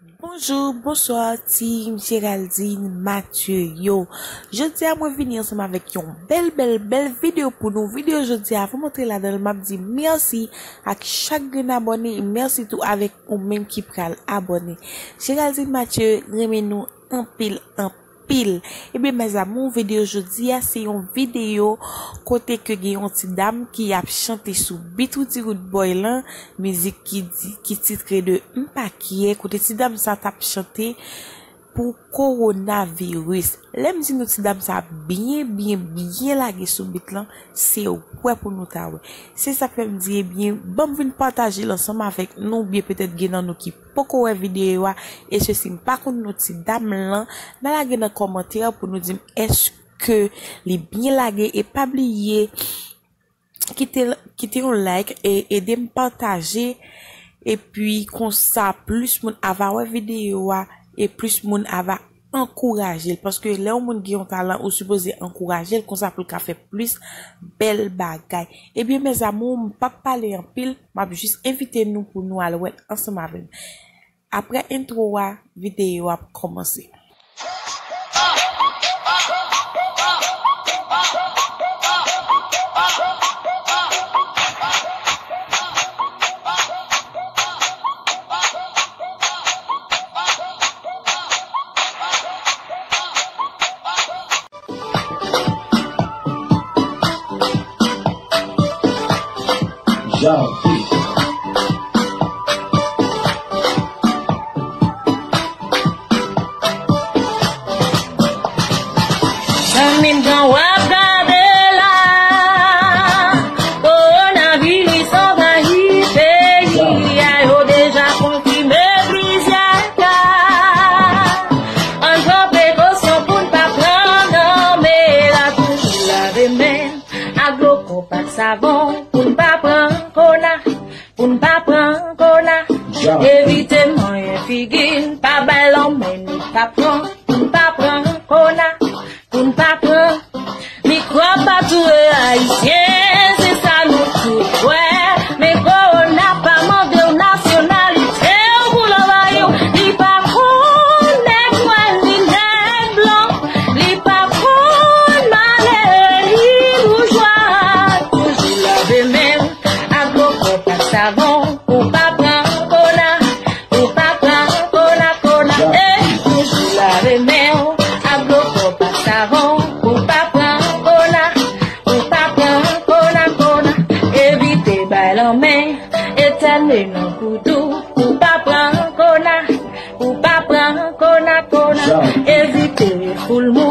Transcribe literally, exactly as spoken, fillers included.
Bonjou, bonswa, team Géraldine Mathieu yo. Jodi a, mwen vini ansanm avèk yon bèl, bèl, bèl videyo pou nou. Videyo jodi a, pou montre ladan l, m ap di mèsi ak chak grenn abòne, e mèsi tou avèk ou menm ki pral abòne. Géraldine Mathieu renmen nou anpil, anpil. Ebyen, mes amours, videyo jodi a, se yon videyo kote ke gen yon ti dam ki ap chante sou beat Roody Roodboy lan, mizik ki di, ki titre de M Pa Kyè, kote ti dam sa t ap chante pou kowonaviris. Lè m di nou ti dam sa byen, byen, byen lage sou beat lan, se wè pou nou ta wè. Se sa k fè m di, ebyen, ban m vin pataje l ansanm avèk nou, oubyen petèt gen nan nou ki poko wè videyo a, e sesi m pa konn non ti dam lan, n a lage nan kòmantè pou nou di m èske li byen lage, e pa bliye kite, kite yon like e ede m pataje, epi konsa plis moun ava wè videyo a, e plis moun ava ankouraje l, paske lè yon moun gen yon talan, ou sipoze ankouraje l konsa pou l ka fè plis bèl bagay. Ebyen, mes amours, m p ap pale anpil, m ap jis envite nou pou nou al wè l ansanm avè m. Apre entwo a, videyo ap kòmanse. Zanmi m, jan w ap gade la, kowonaviris anvayi peyi a, yo deja konfime plizyè ka. Ann pran prekosyon pou n pa pran nan mera, toujou lave men ak dlo kòb ak savon pou n pa pran kona, pou n pa pran kona. Evite manyen figi n, pa bay lanmen n, pa pran, pou n pa pran kona, pou n pa pran. Mikwòb pa touye Ayisyen, se sa nou tout kwè. Men kowona pa mande w nasyonalite w pou l anvayi w. Li pa konn nèg nwè ni nèg blan. Li pa konn malere ni boujwa. Toujou lave men w ak dlo pwòp ak savon pou pa pran kona. Pou pa pran kona, kona, ey. Toujou lave men w ak dlo pwòp ak savon pou pa pran kona. Pou pa pran kona, kona. Evite bay lanmen, etène nan koudou pou pa pran kona. Pou pa pran kona, kona. Evite foul moun.